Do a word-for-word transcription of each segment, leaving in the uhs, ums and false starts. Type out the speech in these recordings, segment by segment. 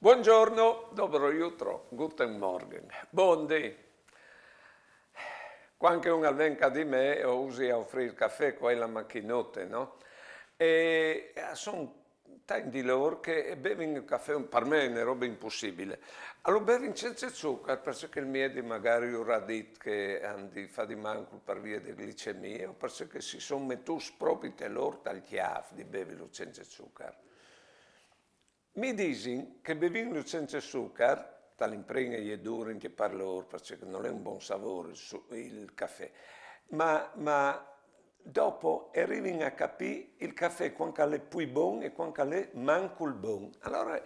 Buongiorno, dobro jutro, guten Morgen. Bondi. Quand che un al ven ca di me, o usi a ofrî il cafè, quai la machinote, no? E a son tancj di lôr che bevin il cafè, par me e je une robe impussibile. A lu bevin cence zucar, parcè che il miedi magari ur à dit che a àn di fâ di mancul par vie de glicemie, o parcè che si son metûts propit lôr tal cjâf di bevilu cence zucar. Mi disin che bevintlu cence zucar, tal imprin e je dur ancje par lôr, parcè che nol è un bon savôr il su-, il cafè, ma, ma dopo e rivin a capî il cafè quand che al è plui bon e quand che al è mancul bon. Alore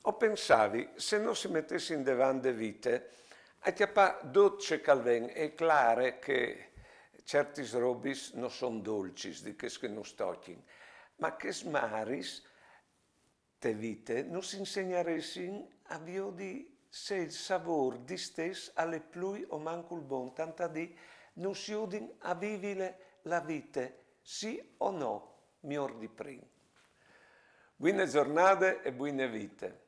o pensavi, se nô si metessin devant de vite, a cjapâ dut ce che al ven, e je clâr che ciertis robis no son dolcis, di chês che nus tocjin, ma chês maris te vite nus insegnaressin a viodi se il savôr distès al è plui o mancul bon, tant a dî, nus judin a vivile la vite, sì o no, miôr di prin. Buine zornade e buine vite.